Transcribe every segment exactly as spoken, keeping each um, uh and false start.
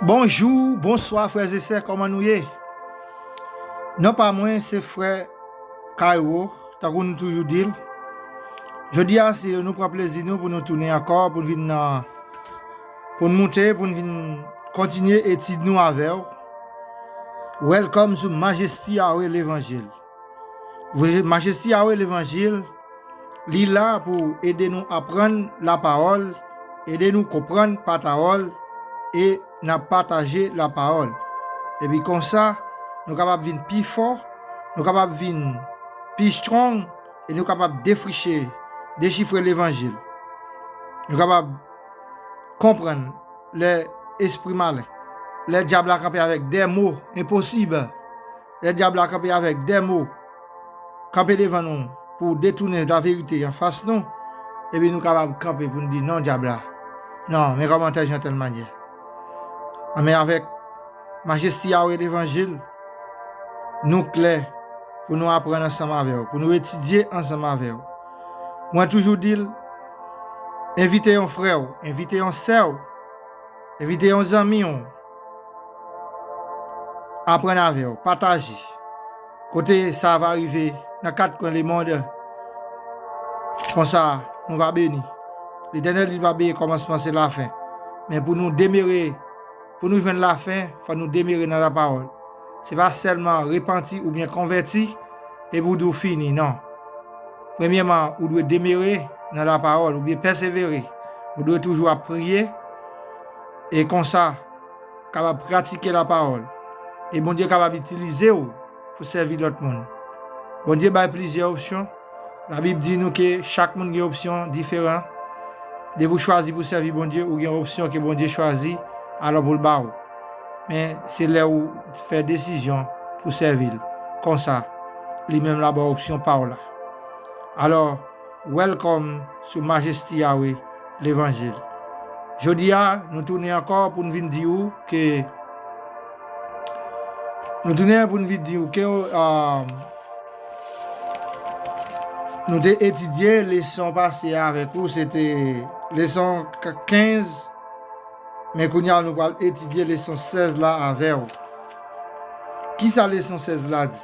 Bonjou, bonswa, frè e sè, kòman nou ye? Non pa mwen, se frè Kaywo, tankou nou toujou di l. Jodi a, se nou pran plezi nou pou nou tounen ankò, pou n vin nan, pou n moute, pou n vin kontinye etid nou avè w. Welcome sou Majesty Yahweh Levanjil. Vre, Majesty Yahweh Levanjil, li la pou ede nou aprann lapawòl, ede nou konprann patawòl, e n ap pataje lapawòl. Epi konsa, nou kapab vin pi fò, nou kapab vin pi strong, e nou kapab defriche, dechifre levanjil. Nou kapab konprann lè espri malen, lè dyab la kanpe avèk de mo enposib, lè dyab la kanpe avèk de mo, kanpe devan nou pou detounen laverite anfas nou, epi nou kapab kanpe pou n di non dyab la. Non, men kòmantè jan tèl manyè. Men avèk Majesti Yahweh Levanjil, nou klè pou nou aprann ansanm avè w, pou nou etidye ansanm avè w. Mwen toujou di l, envite yon frè w, envite yon sè w, envite yon zanmi w, aprann avè w, pataje. Kote sa va rive nan kat kwen lemonn, konsa nou va beni. Letènèl di l pa bliye kòmansman se lafen. Men pou nou demere, pou nou jwenn lafen, fò nou demere nan lapawòl. Se pa sèlman repanti oubyen konvèti, epi w di w fini, non. Premyèman, ou dwe demere nan lapawòl, oubyen pèsevere. Ou dwe toujou ap priye, e konsa, kapab pratike lapawòl. E Bondye kapab itilize w pou sèvi lòt moun. Bondye bay plizyè opsyon. Labib di nou ke chak moun gen opsyon diferan. Depi w chwazi pou sèvi Bondye, ou gen opsyon ke Bondye chwazi, alò pou l ba ou. Men se lè ou fè desizyon pou sèvi l. Konsa, li menm l a ba w opsyon pa w la. Alò, welcome sou Majesti Yahweh Levanjil. Jodi a, nou tounen ankò pou n vin di w ke, nou tounen pou n vin di w ke, ah, nou te etidye leson pase a avèk ou, se te leson k-, kenz, men kounye a nou pral etidye leson sèz la avè w. Kisa leson sèz la di?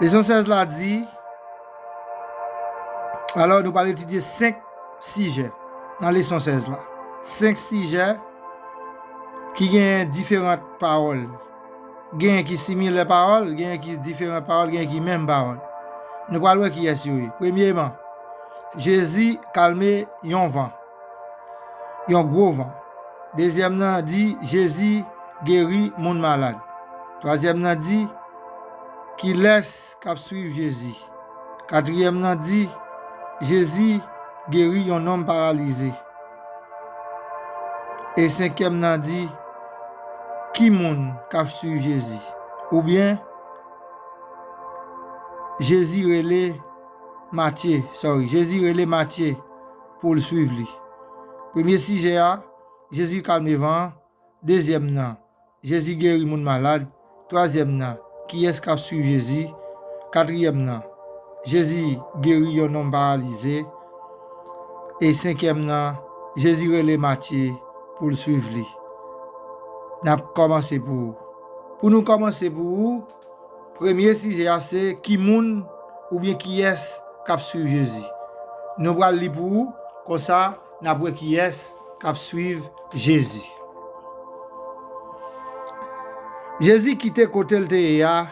Leson sèz la di, alò, nou pral etidye senk sijè nan leson sèz la. Senk sijè ki gen diferan pawòl. Gen ki similè pawòl, gen ki diferan pawòl, gen ki menm pawòl. Nou pral wè kiyès yo ye. Premyeman, Jezi kalme yon van, yon gwo van. Dezyèm nan di, Jezi geri moun malad. Twazyèm nan di, kilès k ap swiv Jezi? Katriyèm nan di, Jezi geri yon nonm paralize. E senkyèm nan di, ki moun k ap swiv Jezi? Oubyen, Jezi rele Matye, sorry, Jezi rele Matye pou l swiv li. Premye sijè a, Jezi kalme van an. Dezyèm nan, Jezi geri moun malad. Twazyèm nan, kiyès k ap swiv Jezi? Katriyèm nan, Jezi geri yon nonm paralize. E senkyèm nan, Jezi rele Matye pou l swiv li. N ap kòmanse pou ou. Pou nou kòmanse pou ou, premye sijè a se ki moun oubyen kiyès k ap swiv Jezi. Nou pral li pou ou, konsa n ap wè kiyès k ap swiv Jezi. Jezi kite kote l te ye a.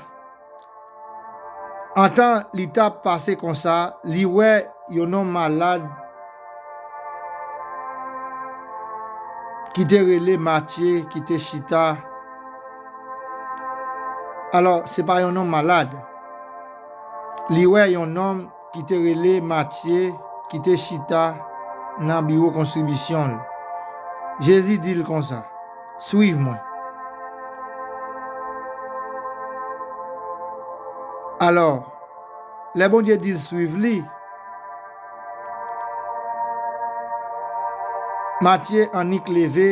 Antan li t ap pase konsa, li wè yon nonm malad ki te rele Matye, ki te chita. Alò, se pa yon nonm malad. Li wè yon nonm ki te rele Matye, ki te chita nan biwo kontribisyon l. Jezi di l konsa, swiv mwen. Alò, lè Bondye di l swiv li, Matye annik leve,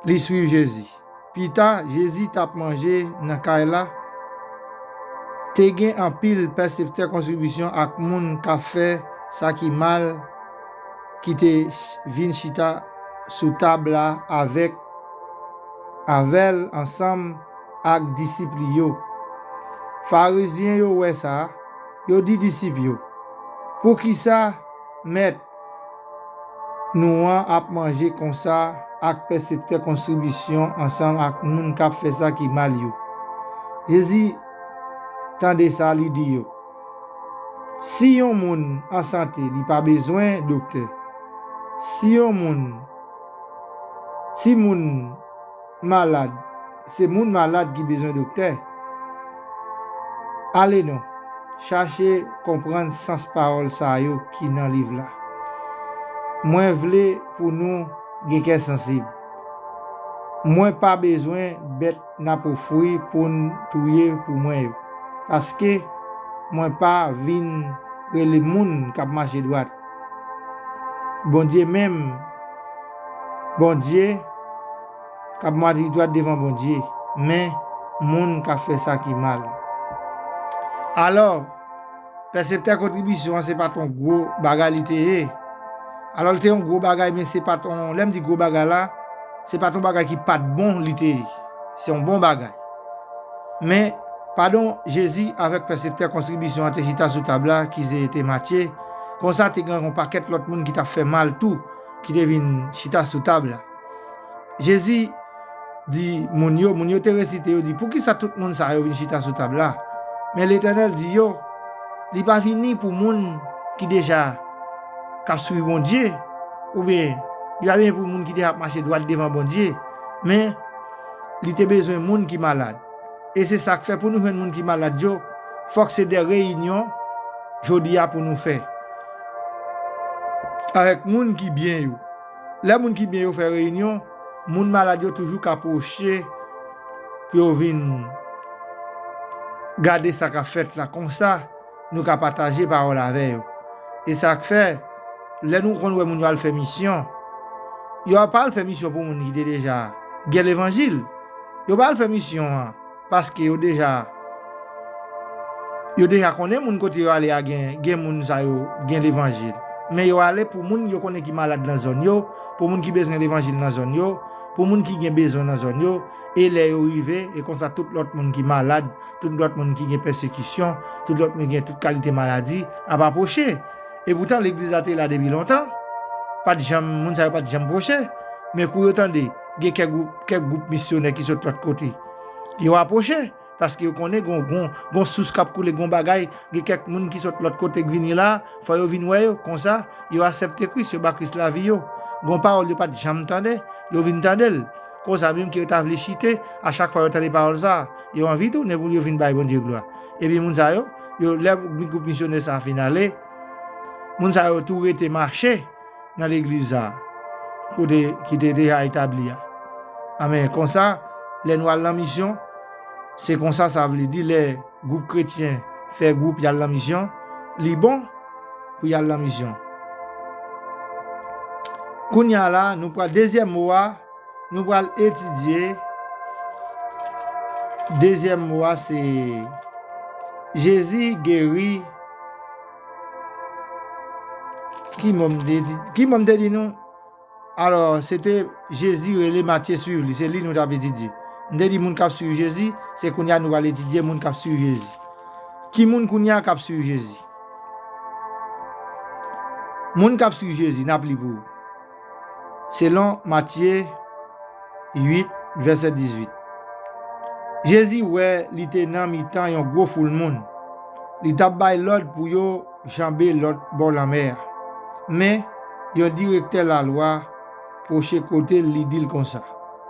li swiv Jezi. Pita, Jezi t ap manje nan kay la. Te gen anpil pèseptè kontribisyon ak moun k ap fè sa ki mal ki te vin chita sou tab la avèk avè l ansanm ak disip li yo. Farizyen yo wè sa, yo di disip yo, "Poukisa, Mèt, nou an ap manje konsa ak pèseptè kontribisyon ansanm ak moun k ap fè sa ki mal yo?" Jezi tande sa, li di yo, "Si yon moun an sante, li pa bezwen doktè. Si yon moun, si moun malad, se moun malad ki bezwen doktè." Ale non, chache konprann sans pawòl sa yo ki nan liv la. Mwen vle pou nou gen kè sansib. Mwen pa bezwen bèt n ap ofri pou n touye pou mwen yo, paske mwen pa vin rele moun k ap mache dwat. Bondye menm, Bondye k ap mache dwat devan Bondye, men moun k ap fè sa ki mal. Alò, pèseptè kontribisyon an se pa t yon gwo bagay li te ye. Alò, li te yon gwo bagay, men se pa t yon, lè m di gwo bagay la, se pa t yon bagay ki pa t bon li te ye. Se yon bon bagay. Men, padon Jezi avèk pèseptè kontribisyon an te chita sou tab la, ki se te Matye. Konsa, te gen yon pakèt lòt moun ki t ap fè mal tou, ki te vin chita sou tab la. Jezi di moun yo, moun yo te resite, yo di, "Poukisa tout moun sa yo vin chita sou tab la?" Men Letènèl di yo, "Li pa vini pou moun ki deja k ap swiv Bondye, oubyen li pa vini pou moun ki deja ap mache dwat devan Bondye, men li te bezwen moun ki malad." E se sa k fè pou nou jwenn moun ki malad yo, fòk se de reyinyon jodi a pou nou fè avèk moun ki byen yo. Lè moun ki byen yo fè reyinyon, moun malad yo toujou ka pwoche pou yo vin gade sa k ap fèt la. Konsa, nou ka pataje pawòl avè yo. E sa k fè, lè nou konn wè moun yo al fè misyon, yo pa al fè misyon pou moun ki te deja gen levanjil. Yo pa al fè misyon an paske yo deja, yo deja konnen moun kote yo ale a gen, gen moun sa yo gen levanjil. Men yo ale pou moun yo konnen ki malad nan zòn yo, pou moun ki bezwen levanjil nan zòn yo, pou moun ki gen bezwen nan zòn yo. E lè yo rive, e konsa tout lòt moun ki malad, tout lòt moun ki gen pèsekisyon, tout lòt moun ki gen tout kalite maladi ap apwoche. E poutan, legliz la te la depi lontan, pa t janm, moun sa yo pa t janm pwoche. Men kou yo tande gen kèk gwoup, kèk gwoup misyonè ki sot lòt kote, yo apwoche, paske yo konnen gon, gon, gon sous k ap koule, gon bagay, gen kèk moun ki sot lòt kote k vini la, fò yo vin wè yo. Konsa, yo aksepte Kris, yo ba Kris lavi yo. Gon pawòl yo pa t janm tande, yo vin tande l. Konsa, menm ke yo ta vle chite, a chak fwa yo tande pawòl sa, yo anvi tounen pou yo vin bay Bondye glwa. Epi moun sa yo, yo, lè gwoup misyonè sa a fin ale, moun sa yo tou rete mache nan legliz sa a, kote ki te deja etabli a. Amèn. Konsa, lè nou al nan misyon, se konsa sa vle di, lè gwoup kretyen fè gwoup, y al nan misyon, li bon pou y al nan misyon. Kounye a la, nou pral, dezyèm mo a, nou pral etidye. Dezyèm mo a, se Jezi geri. Ki mo m te di, ki mo m te di nou? Alò, se te Jezi rele Matye swiv li. Se li nou t ap etidye. M te di moun k ap swiv Jezi, se kounye a nou pral etidye moun k ap swiv Jezi. Ki moun kounye a k ap swiv Jezi? Moun k ap swiv Jezi, n ap li pou ou. Selon Matye uit, vèsè dizuit. Jezi wè li te nan mitan yon gwo foul moun. Li t ap bay lòd pou yo janbe lòt bò lanmè a. Men, yon direktè lalwa pwoche kote l, li di l konsa,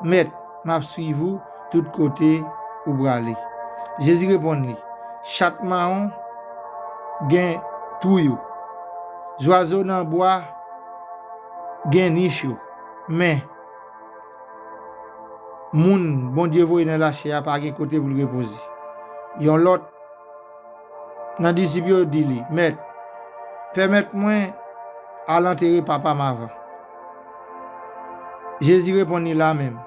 "Mèt, m ap swiv ou tout kote ou prale." Jezi reponn li, "Chat mawon gen twou yo, zwazo nan bwa gen nich yo, men moun Bondye voye nan lachè a pa gen kote pou l repoze." Yon lòt nan disip yo di li, "Mèt, pèmèt mwen al antere papa m avan." Jezi reponn li, "Lamenm,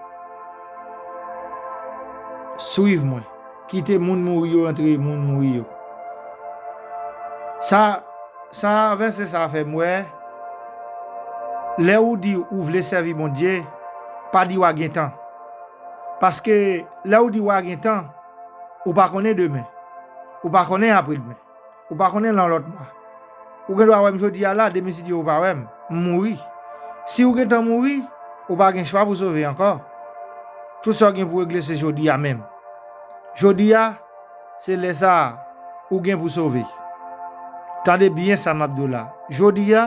swiv mwen, kite moun mouri yo antere moun mouri yo." Sa, sa vèsè sa a fè m wè, lè ou di ou vle sèvi Bondye, pa di w a gen tan. Paske lè ou di w a gen tan, ou pa konnen demen. Ou pa konnen apre demen. Ou pa konnen nan lòt mwa. Ou gen dwa wè m jodi a la, demen si Dye ou pa wè m, m mouri. Si ou gentan mouri, ou pa gen chwa pou sove ankò. Tout sa w gen pou regle se jodi a menm. Jodi a, se lè sa a ou gen pou sove. Tande byen sa m ap di w la. Jodi a,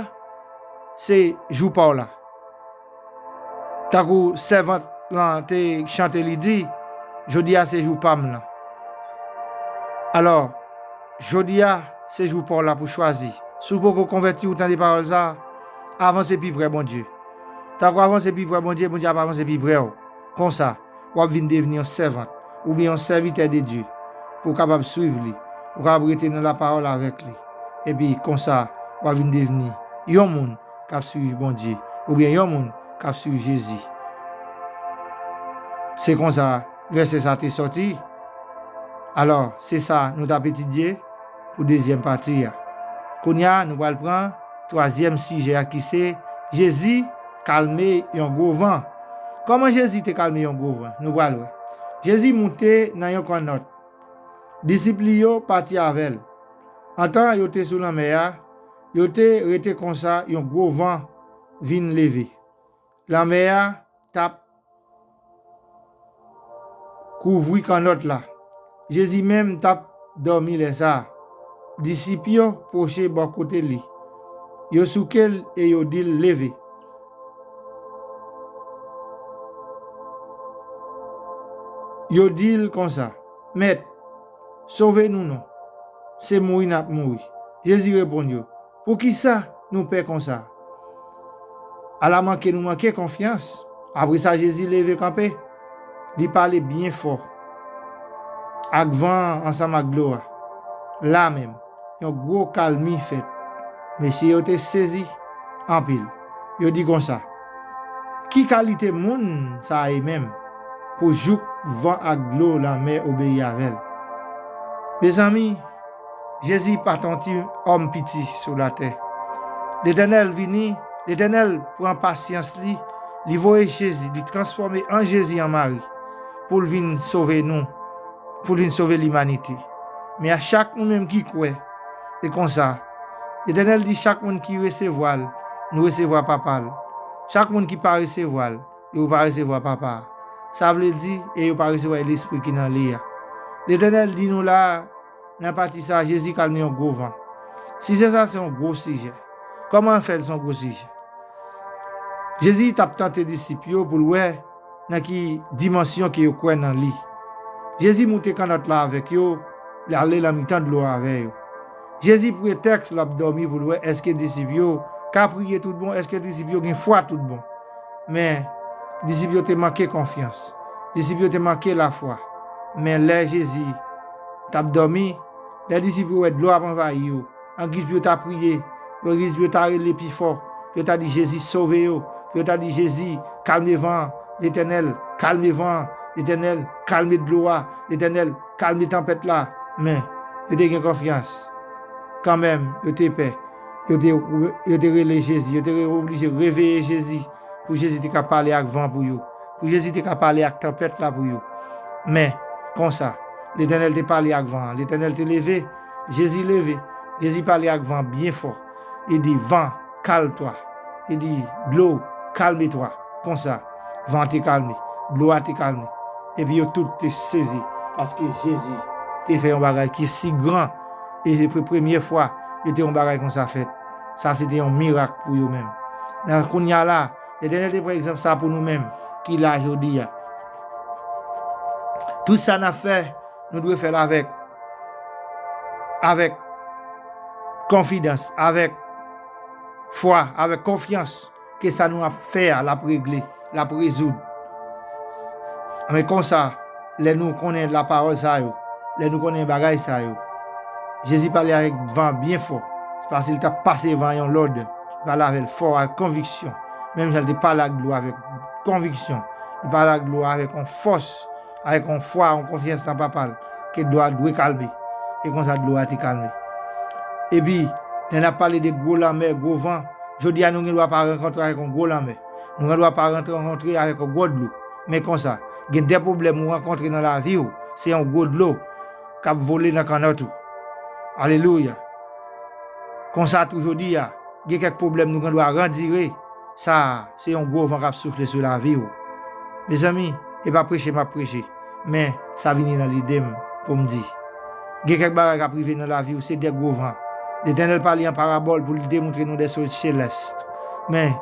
se jou pa w la. Tankou sèvant lan te chante, li di, jodi a se jou pa m lan. Alò, jodi a se jou pa w la pou chwazi. Si w poko konvèti, ou tande pawòl sa, avanse pi pre Bondye. Tankou avanse pi pre Bondye, Bondye ap avanse pi pre w. Konsa, w ap vin devni yon sèvant oubyen yon sèvitè de Dye pou w kapab swiv li, pou w kapab rete nan lapawòl avèk li. Epi konsa, w ap vin devni yon moun k ap swiv Bondye oubyen yon moun k ap swiv Jezi. Se konsa vèsè sa te sòti. Alò, se sa nou t ap etidye pou dezyèm pati a. Kounye a, nou pral pran twazyèm sijè a ki se Jezi kalme yon gwo van. Kòman Jezi te kalme yon gwo van? Nou pral wè. Jezi moute nan yon kannòt. Disip li yo pati avè l. Antan yo te sou lanmè a, yo te rete konsa, yon gwo van vin leve. Lanmè a t ap kouvri kannòt la. Jezi menm t ap dòmi lè sa a. Disip yo pwoche bò kote li. Yo souke l e yo di l, leve. Yo di l konsa, Mèt, sove nou non. Se mouri n ap mouri. Jezi reponn yo, Poukisa nou pè konsa? Ala manke nou manke konfyans! Apre sa, Jezi leve kanpe. Li pale byen fò ak van an ansanm ak dlo a. La menm, yon gwo kalmi fèt. Mesye yo te sezi anpil. Yo di konsa, Ki kalite moun sa a ye menm, pou jouk van ak dlo lanmè obeyi avè l? Mezanmi, Jezi pa t yon ti òm piti sou latè. Letènèl vini, Letènèl pran pasyans li, li voye Jezi, li transfòme an Jezi an Mari, pou l vin sove nou, pou l vin sove limanite. Men a chak nou menm ki kwè, e konsa, Letènèl di chak moun ki resevwa l, nou resevwa Papa l. Chak moun ki pa resevwa l, yo pa resevwa Papa a. Sa vle di, e yo pa resevwa Lespri ki nan li a. Letènèl di nou la a, nan pati sa a, Jezi kalme yon gwo van. Sijè sa a se yon gwo sijè. Kòman fè l se yon gwo sijè? Jezi t ap tante disip yo pou l wè nan ki dimansyon ke yo kwè nan li. Jezi moute kannòt la avèk yo, l ale nan mitan dlo a avè yo. Jezi pretèks l ap dòmi pou l wè èske disip yo ka priye tout bon, èske disip yo gen fwa tout bon. Men, disip yo te manke konfyans. Disip yo te manke lafwa. Men lè Jezi t ap dòmi, lè disip yo wè dlo ap anvayi yo, angiz pou yo ta priye, angiz pou yo ta rele pi fò, pou yo ta di Jezi sove yo, pou yo ta di Jezi kalme van an, Letènèl kalme van an, Letènèl kalme dlo a, Letènèl kalme tanpèt la. Men, yo te gen konfyans. Kanmenm, yo te pè. Yo te, yo te rele Jezi, yo te re-, oblije reveye Jezi, pou Jezi te ka pale ak van pou yo, pou Jezi te ka pale ak tanpèt la pou yo. Men, konsa, Letènèl te pale ak van an, Letènèl te leve, Jezi leve, Jezi pale ak van byen fò. Li di, Van, calme-toi. Li di, Dlo, calme-toi. Konsa, van te kalme, dlo a te kalme. Epi yo tout te sezi, paske Jezi te fè yon bagay ki si gran, e se pre-, premye fwa yo te yon bagay konsa fèt. Sa se te yon mirak pou yo menm. Nan kounye a la, Letènèl te pran egzanp sa pou nou menm, ki la jodi a. Tout sa n ap fè, nou dwe fè l avèk, avèk konfidans, avèk fwa, avèk konfyans ke sa nou ap fè a, l ap regle, l ap rezoud. Men konsa, lè nou konnen lapawòl sa yo, lè nou konnen bagay sa yo, Jezi pale avèk van byen fò. Se paske li t ap pase van yon lòd. Li pale avè l fò, ak konviksyon. Menm jan li te pale ak dlo avèk konviksyon. Li pale ak dlo avèk yon fòs, avèk yon fwa, yon konfyans nan Papa l, ke dlo a dwe kalme. E konsa dlo a te kalme. Epi, lè n ap pale de gwo lanmè, gwo van, jodi a nou gen dwa pa rankontre avèk yon gwo lanmè. Nou gen dwa pa rantre, rankontre avèk yon gwo dlo. Men konsa, gen de pwoblèm ou rankontre nan lavi w, se yon gwo dlo k ap vole nan kannòt ou. Alelouya. Konsa tou jodi a, gen kèk pwoblèm nou gen dwa andire. Sa a, se yon gwo van k ap soufle sou lavi w. Mezanmi, e pa preche m ap preche, men sa vini nan lide m pou m di. Gen kèk bagay k ap rive nan lavi w, se de gwo van. Letènèl pale an parabòl pou l demontre nou de sources célestes. Men,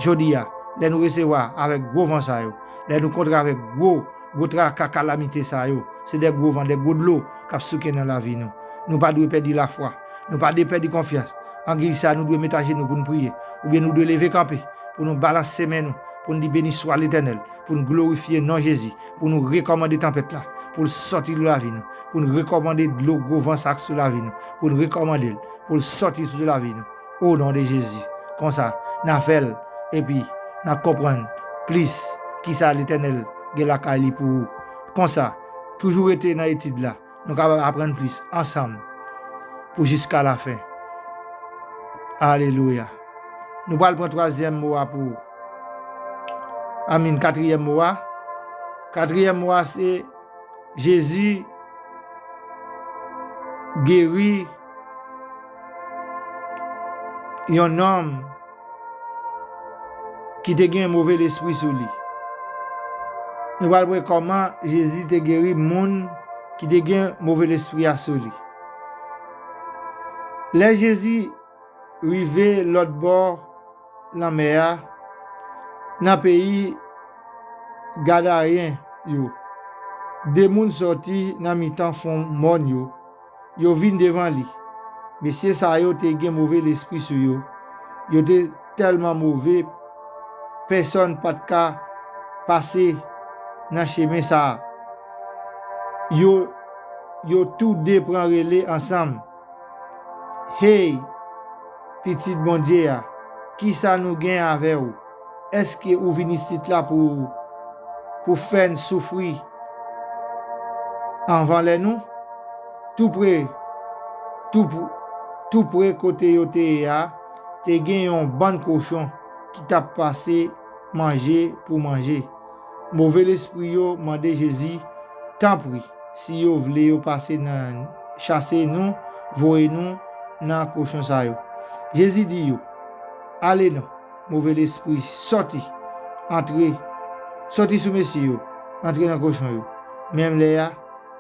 jodi a, lè nou resevwa avèk gwo van sa yo, lè nou kontre avèk gwo, gwo traka, kalamite sa yo, se de gwo van, de gwo dlo k ap souke nan lavi nou. Nou pa dwe pèdi lafwa. Nou pa dwe pèdi konfyans. Angiy sa, nou dwe met ajenou pou n priye. Oubyen nou dwe leve kanpe pou nou balanse men nou, pou n di, "Beni swa Letènèl," pou n glorifye non Jezi, pou nou rekòmande tanpèt la, pou l sòti sou lavi nou, pou n rekòmande dlo gwo van sa k sou lavi nou, pou n rekòmande l, pou l sòti sou lavi nou. O non de Jezi. Konsa, n a fè l, epi n a konprann plis kisa Letènèl gen lakay li pou ou. Konsa, toujou rete nan etid la. Nou kapab aprann plis ansanm pou jiska lafen. Alelouya. Nou pral pran twazyèm mo a pou, amin, katriyèm mo a. Katriyèm mo a se Jezi geri yon nonm ki te gen move lespri sou li. Nou pral wè kòman Jezi te geri moun ki te gen move lespri a sou li. Lè Jezi rive lòt bò lanmè a, nan peyi Gadayen yo, de moun sòti nan mitan fon mòn yo, yo vin devan li. Mesye sa yo te gen move lespri sou yo. Yo te tèlman move, pèsonn pa t ka pase nan chemen sa a. Yo, yo tou de pran rele ansanm, "Hey, Pitit Bondye a, kisa nou gen avè w? Èske ou vin isit la pou, pou fè n soufri anvan lè nou?" Toupre, tou pr-, toupre kote yo te ye a, te gen yon bann kochon ki t ap pase manje pou manje. Move lespri yo mande Jezi, "Tanpri, si yo vle yo pase nan, chase nou, voye nou nan kochon sa yo." Jezi di yo, "Ale non, move lespri, sòti, antre, sòti sou mesye yo, antre nan kochon yo." Menm lè a,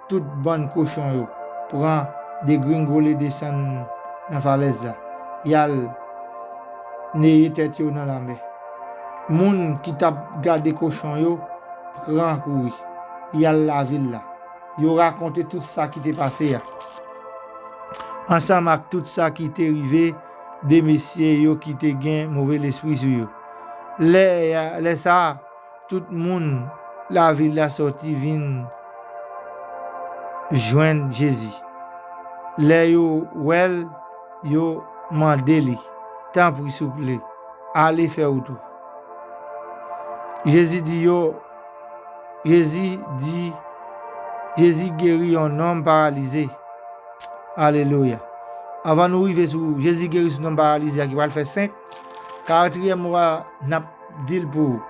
tout bann kochon yo pran degringole desann nan falèz la, y al neye tèt yo nan lanmè. Moun ki t ap gade kochon yo pran kouri, y al lavil la. Yo rakonte tout sa ki te pase a, ansanm ak tout sa ki te rive de mesye yo ki te gen move lespri sou yo. Lè, lè sa a, tout moun lavil la sòti vin jwenn Jezi. Lè yo wè l, yo mande li, "Tanpri, souple, ale fè wout ou." Jezi di yo, Jezi di, Jezi geri yon nonm paralize. Alelouya. Anvan nou rive sou Jezi geri sou nonm paralize a ki pral fè senk, katriyèm mo a n ap di l pou ou.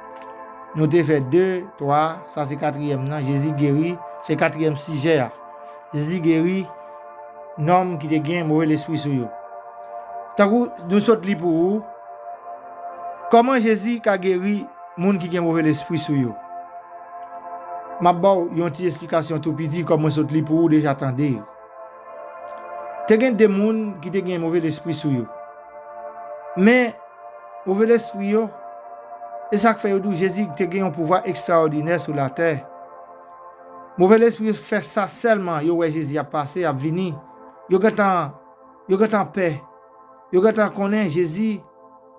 Nou te fè de, twa, sa se katriyèm nan. Jezi geri, se katriyèm sijè a. Jezi geri nonm ki te gen move lespri sou yo. Tankou nou sot li pou ou, kòman Jezi ka geri moun ki gen move lespri sou yo? M ap ba w yon ti esplikasyon tou piti, kòm mwen sot li pou ou deja tande yo. Te gen de moun ki te gen move lespri sou yo. Men, move lespri yo, e sa k fè yo di w Jezi te gen yon pouvwa ekstraòdinè sou latè. Move lespri yo fè sa sèlman yo wè Jezi ap pase, ap vini. Yo gentan, yo gentan pè. Yo gentan konnen Jezi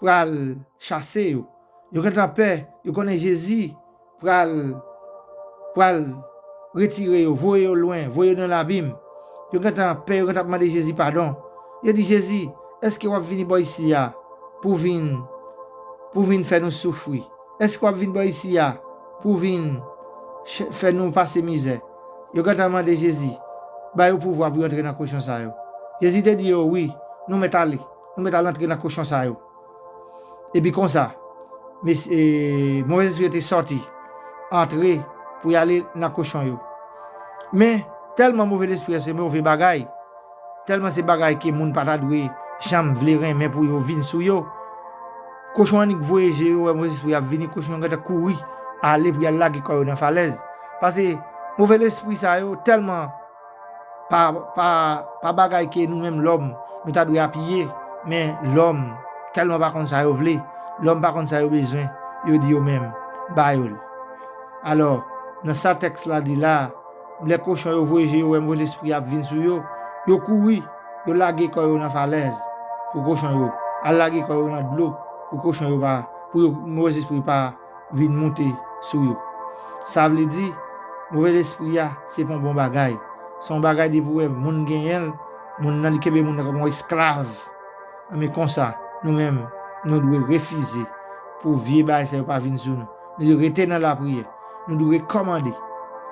pral chase yo. Yo gentan pè, yo konnen Jezi pral, pral retire yo, voye yo lwen, voye yo nan labim. Yo gentan pè, yo gentan ap mande Jezi padon. Yo di, "Jezi, èske w ap vini bò isi a pou vin, pou vin fè nou soufri? Èske w ap vin bò isi a pou vin ch-, fè nou pase mizè?" Yo gentan mande Jezi, ba yo pouvwa pou yo antre nan kochon sa yo. Jezi te di yo, "Wi, nou mèt ale. Nou mèt al antre nan kochon sa yo." Epi konsa, mes-, e, move lespri yo te sòti. antre, pou y ale nan kochon yo. Men, tèlman move lespri a se move bagay, tèlman se bagay ke moun pa ta dwe janm vle renmen pou yo vin sou yo. Kochon annik voye je yo, wè move lespri ap vini, kochon yo gentan kouri, ale pou y al lage kò yo nan falèz. Paske move lespri sa yo tèlman pa, pa, pa bagay ke nou menm lòm, nou ta dwe apiye, men lòm tèlman pa konn sa yo vle, lòm pa konn sa yo bezwen, yo di yo menm, ba yo l. Alò, nan sa tèks la di la, lè kochon yo voye je yo, wè move lespri ap vin sou yo, yo kouri, yo lage kò yo nan falèz pou kochon yo, al lage kò yo nan dlo pou kochon yo pa, pou yo, move lespri pa vin moute sou yo. Sa vle di, move lespri a, se pa yon bon bagay. Se yon bagay depi w wè moun genyen l, moun nan li kenbe moun nan kòm yon esklav. Anben konsa, nou menm, nou dwe refize pou vye bagay sa yo pa vin sou nou. Nou dwe rete nan lapriyè. Nou dwe rekòmande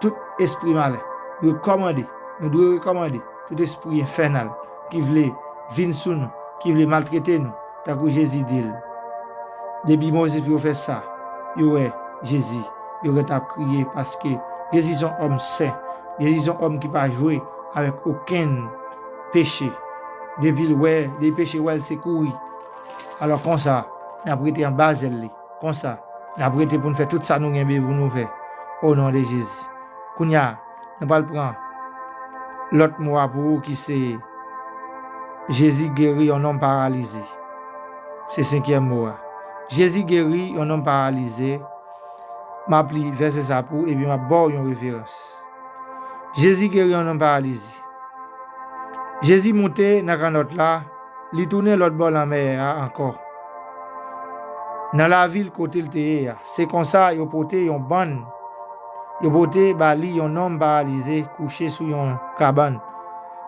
tout espri malè. Nou dwe kòmande, nou dwe rekòmande tout espri enfènal ki vle vin sou nou, ki vle maltrete nou, tankou Jezi di l. Depi move lespri yo fè sa, yo wè Jezi, yo gentan ap kriye paske Jezi se yon òm sen. Jezi se yon òm ki pa jwe avèk okenn peche. Depi l wè, depi peche wè l, se kouri. Alò konsa, n ap rete anba zèl li. Konsa, n ap rete pou n fè tout sa nou genbe pou nou fè. O non de Jezi. Kounye a, nou pral pran lòt mo a pou ou ki se Jezi geri yon nonm paralize. Se senkyèm mo a. Jezi geri yon nonm paralize. M ap li vèsè sa pou ou epi m ap ba w yon referans. Jezi geri yon nonm paralize. Jezi moute nan kannòt la, li tounen lòt bò lanmè a ankò, nan lavil kote l te ye a. Se konsa, yo pote yon bann, yo pote ba li yon nonm paralize kouche sou yon kabann.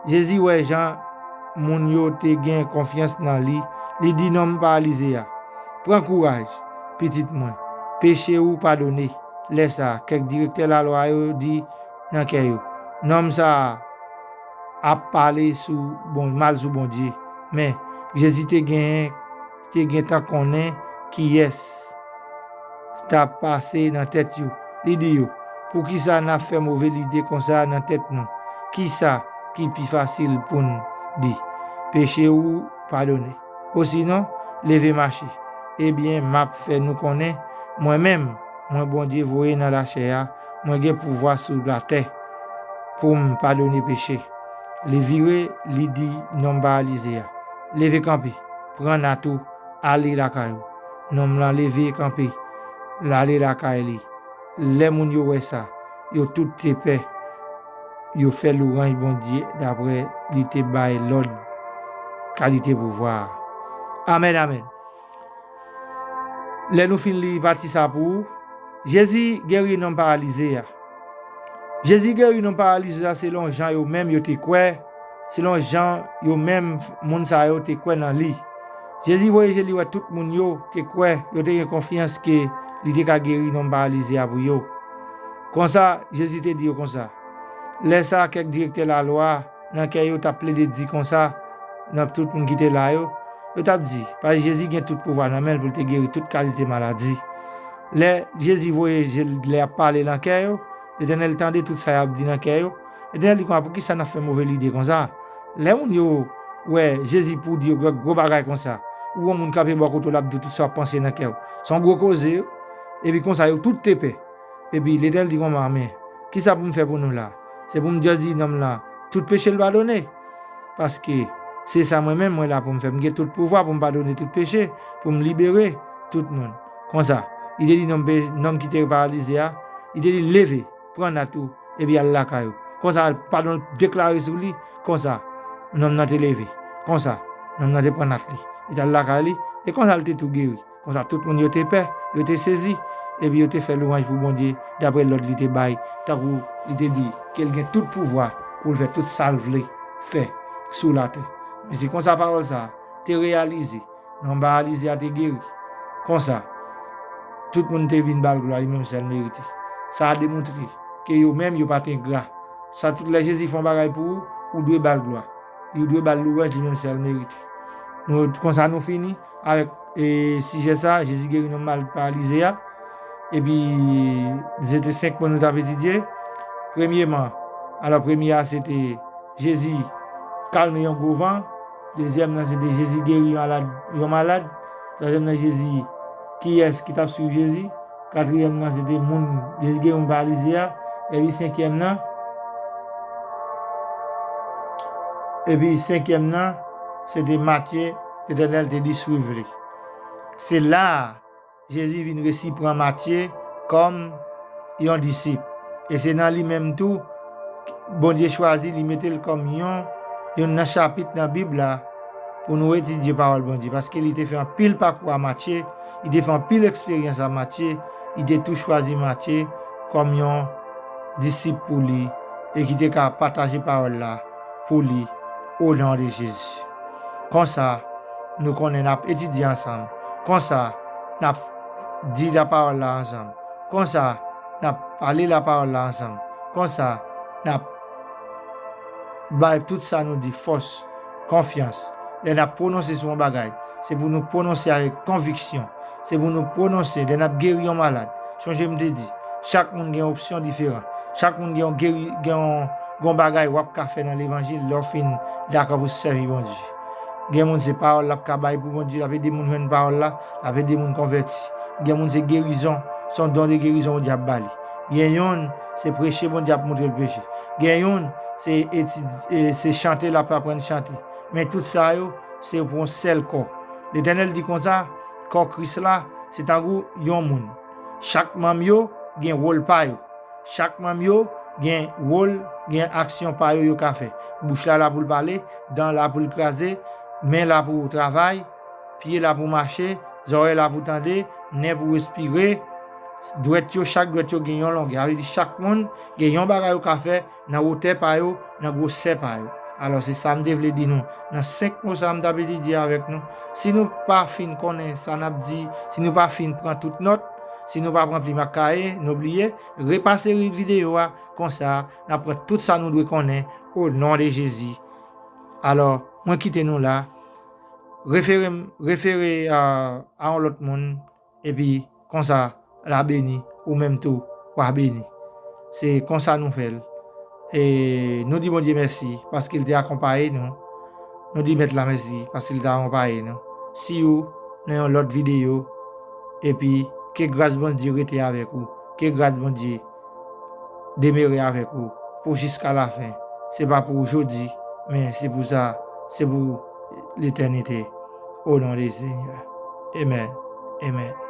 Jezi wè jan moun yo te gen konfyans nan li, li di nonm paralize a, pran kouraj, pitit mwen, peche ou padone. Lè sa a, kèk direktè lalwa yo di nan kè yo, nonm sa a ap pale sou bon, mal sou Bondye. Men, Jezi te genyen, te gentan konnen kiyès t ap pase nan tèt yo. Li di yo, poukisa n ap fè move lide konsa nan tèt nou? Kisa ki pi fasil pou n di, peche ou padone? Osinon, leve mache. Ebyen, m ap fè nou konnen, mwen menm, mwen Bondye voye nan lachè a, mwen gen pouvwa sou latè pou m padone peche. Li vire, li di nonm paralize a, leve kanpe, pran nat ou, ale lakay ou. Nonm lan leve kanpe, l ale lakay li. Lè moun yo wè sa, yo tout te pè. Yo fè lwanj Bondye daprè li te bay lòd kalite pouvwa a. Amèn, amèn. Lè nou fin li pati sa pou ou, Jezi geri nonm paralize a. Jezi geri nonm paralize a selon jan yo menm yo te kwè, selon jan yo menm moun sa yo te kwè nan li. Jezi voye je li wè tout moun yo te kwè, yo te gen konfyans ke li te ka geri nonm paralize a pou yo. Konsa, Jezi te di yo konsa. Lè sa a, kèk direktè lalwa nan kè yo t ap plede di konsa nan tout moun ki te la yo, yo t ap di, paske Jezi gen tout pouvwa nan men l pou l te geri tout kalite maladi. Lè Jezi voye je l, lè y ap pale nan kè yo, Letènèl tande tout sa y ap di nan kè yo. Letènèl di konsa, poukisa n ap fè move lide konsa? Lè moun yo wè Jezi pou di yo gwo, gwo bagay konsa, ou wè yon moun kanpe bò kote w l ap di w tout sa w ap panse nan kè w. Se yon gwo koze, epi konsa yo tout te pè. Epi Letènèl di konsa, men, kisa pou m fè pou nou la? Se pou m just di nonm lan, tout peche l padone? Paske se sa mwen menm, mwen la pou m fè. M gen tout pouvwa pou m padone tout peche, pou m libere tout moun. Konsa, li te di nonm pe-, nonm ki te paralize a, li te di, leve, pran nat ou, epi al lakay ou. Konsa, padon deklare sou li, konsa, nonm nan te leve. Konsa, nonm nan te pran nat li. Li t al lakay li, e konsa l te tou geri. Konsa, tout moun yo te pè, yo te sezi, epi yo te fè lwanj pou Bondye, daprè lòd li te bay, tankou li te di ke l gen tout pouvwa pou l fè tout sa l vle fè sou latè. Men se konsa pawòl sa a te reyalize. Nonm paralize a te geri. Konsa, tout moun te vin ba l glwa, li menm sèl merite. Sa a demontre ke yo menm, yo pa t engra. Sa tout lè Jezi fè yon bagay pou ou, ou dwe ba l glwa. Ou dwe ba l lwanj, li menm sèl merite. Nou, konsa nou fini avèk, e, sijè sa, Jezi geri nonm mal paralize a. Epi, se te senk pwen nou t ap etidye. Premyeman, alò, premye a, se te Jezi kalme yon gwo van. Dezyèm nan, se te Jezi geri yon malad, yon malad. Twazyèm nan, Jezi, kiyès ki t ap swiv Jezi? Katriyèm nan, se te moun, Jezi geri moun paralize a. Epi senkyèm nan, epi senkyèm nan, se te Matye, Letènèl te di swiv li. Se la a, Jezi vin resi pran Matye kòm yon disip. E se nan li menm tou, Bondye chwazi li mete l kòm yon, youn nan chapit nan Bib la pou nou etidye pawòl Bondye. Paske li te fè anpil pakou a Matye, li te fè anpil eksperyans a Matye, li te tou chwazi Matye kòm yon disip pou li e ki te ka pataje pawòl la pou li, o non de Jezi. Konsa, nou konnen n ap etidye ansanm. Konsa, n ap di lapawòl la ansanm. Konsa, n ap pale lapawòl la ansanm. Konsa, n ap bay tout sa nou di fòs, konfyans. Lè n ap pwononse sou yon bagay, se pou nou pwononse avèk konviksyon. Se pou nou pwononse lè n ap geri yon malad. Chonje m te di, chak moun gen opsyon diferan. Chak moun gen yon geri, gen yon, gen yon bagay w ap ka fè nan levanjil lè w fin dakò pou sèvi Bondye. Gen moun se pawòl l ap ka bay pou Bondye, l ap ede moun jwenn pawòl la, l ap ede moun konvèti. Gen moun se gerizon, se yon don de gerizon Bondye ap ba li. Gen youn se preche Bondye ap montre l preche. Gen youn se etid-, e, se chante l ap aprann chante. Men tout sa yo, se pou yon sèl kò. Letènèl di konsa, kò Kris la, se tankou yon moun. Chak manm yo gen wòl pa yo. Chak manm yo gen wòl, gen aksyon pa yo yo ka fè. Bouch la la pou l pale, dan la pou l kraze, men la pou travay, pye la pou mache, zòrèy la pou tande, nen pou respire, dwèt yo, chak dwèt yo gen yon longè. Sa vle di chak moun gen yon bagay yo ka fè nan wotè pa yo, nan gwosè pa yo. Alò, se sa m te vle di nou nan senk mo sa a m t ap etidye avèk nou. Si nou pa fin konnen sa n ap di, si nou pa fin pran tout nòt, si nou pa pran plim ak kaye, nou bliye, repase videyo a, konsa, n ap pran tout sa nou dwe konnen, o non de Jezi. Alò, mwen kite nou la. Refere m, refere a, a yon lòt moun, epi konsa, l a beni, ou menm tou, w a beni. Se konsa nou fè l. E nou di Bondye mèsi, paske l te akonpaye nou. Nou di Mèt la mèsi, paske l te akonpaye nou. Si w nan yon lòt videyo, epi ke gras Bondye rete avèk ou, ke gras Bondye demere avèk ou pou jiska lafen. Se pa pou jodi, men se pou sa, se pou letènite. O non de Senyè. Amèn. Amèn.